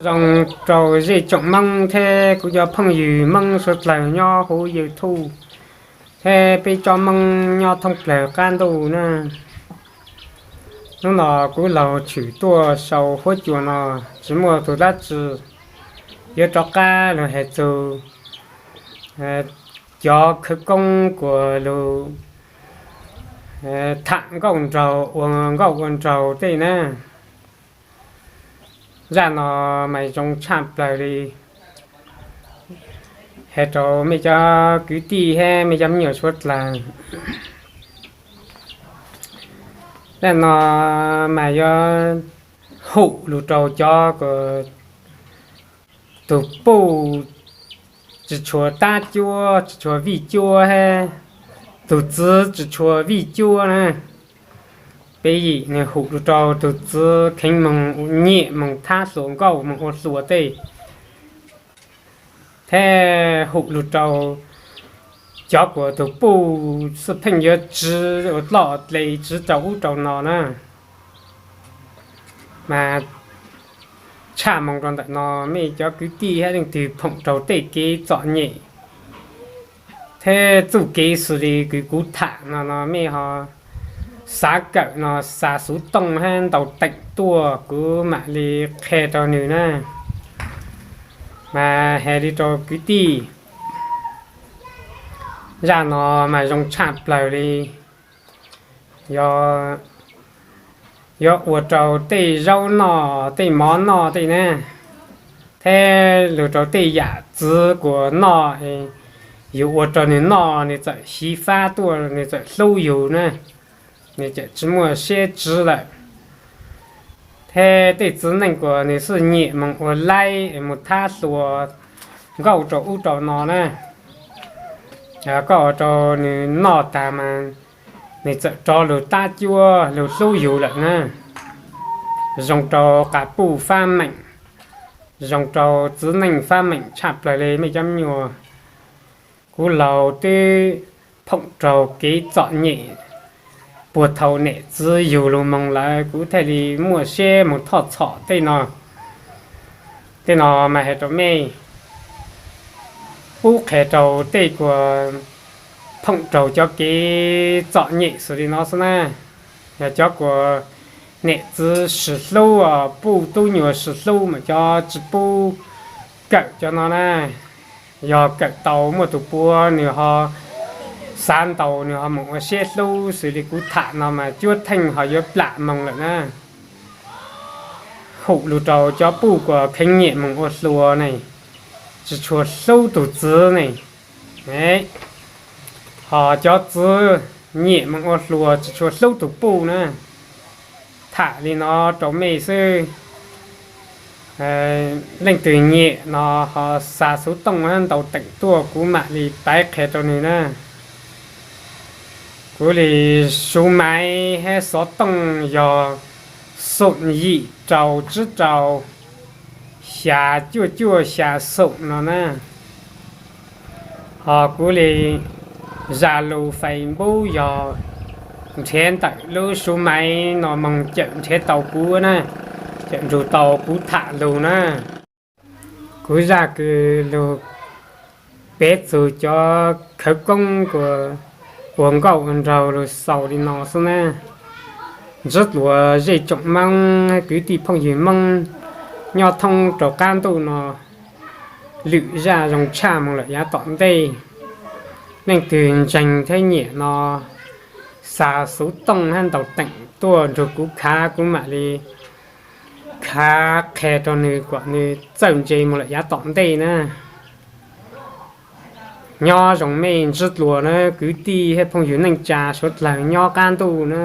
Zoo rau zej tsoom Moob thiab kuv cov phooj ywg Moob suav dlawg nyob huv YouTube thiab peb tsoom Moob nyob thoob plawg qab ntuj na. Hnub no kuv laug tshwm tuaj sau huab cua no, tsis muaj tus dab tsi yuav rov qab los hais txug cov khawv koob kuas lug tham nkauj nraug, ua nkauj ua nraug tej na. Zaj no mas zoo tshaj plaws li, hais rau mej cov kwv tij hab mej cov me nyuam suav dlawg. Zaj no mas yuav hum lug rau cov kuas tug puj tsis tshua tab cuab, tsis tshua vij cuab hab tug txiv tsis tshua vij cuab na. Peb yim nwg hum lug rau tug txiv kheev moog nyiam moog thab hluas nkauj moog ua hluas tej, thiab hum lug rau cov kuas tug puj xwb pheej yuav tsiv ua dloj dle tsiv rau ub rau no na. Mas tshaj moog rau ntawm no, mej cov kwv tij hab leej twg phoom raug tej kev txom nyem thiab txuj kev xws li kws kuv tham no no, mej ho xav kawm no xa xuv tooj hab ntaus teem tuaj, kuv mam li qhia rau nwg na. Mas has li rau kwv tij, zaj no mas zoo tshaj plaws li, yuav ua rau tej zaub noj, tej mov noj tej na, thiab lug rau tej yam txiv kuas noj, yug ua rau nwg noj nwg txawm xyiv fab tuaj, nwg txawm hlub yug na, nwg txawm tsis muaj siab tsiv lawm. Thiab tej txiv neej kuas nwg xwb nyiam moog ua laib moog thab hluas nkauj rau ub rau no na, koj ua rau nwg noj tag mas nwg txawm rov lug tab cuab lug hlub yug lawm na. Zoo rau qas puj fab meem, zoo rau txiv neej fab meem tshaj plaws li mej cov me nyuam. Kuv laug twb phoom raug kev txom nyem puag thaum niam txiv yug lug moog lawm, kuv thiaj li muaj siab moog thoj txhom tej no. Tej no mas has rau mej, pub qhia rau tej kuas phoom raug cov kev txom nyem xws li no xwb na. Yog cov kuas niam txiv sis hlub, puj tub nyuas sis hlub mas cov tsis pub kawm cov no na. Yog kawm tau muaj tus puav, nws ho xav ntaus, nws ho mus ua siab hlub xws li kuv tham no mas cuab theej ho yuav plam moog lawm na. Hum lug rau cov puj kuas kheev nyiam moog ua hluas ne, tsis tshua hlub tug txiv ne, ho cov txiv nyiam moog ua hluas tsis tshua hlub tug puj na. Tham li no rau mej xwb. Leej twg nyiam no ho xa xuv tooj ntaus teem tuaj, kuv mam li pab qhia rau nws na. Kuv li xuv maiv hab xov tooj yog xoom yim rau tsib rau xya cuaj cuaj xya xoom no na. Ho kuv li Zalo, Facebook yog nrhiav ntawm lub xuv maiv no moog cawm nrhiav tau kuv na, cawm nrug tau kuv tham lug na. Kuv zaj kws lug peb txug cov khawv koob kuas ua nkauj ua nraug lug xaus li no xwb na. Ntsib dlua zej tsoom Moob, kwv tij phooj ywg Moob nyob thoob rau qab ntuj no, lwm zaj zoo tshaj moog lawm yav tom ntej. Leej twg ntseeg thiab nyiam no xa xuv tooj hab ntaus teem tuaj nrug kuv khav, kuv mam li khav qhia rau nws kom nws txawj ntse moog lawm yav tom ntej na. Nyob zoo mej ntsib dlua na kwv tij hab phooj ywg neej tsa suav dlawg nyob qab ntuj na.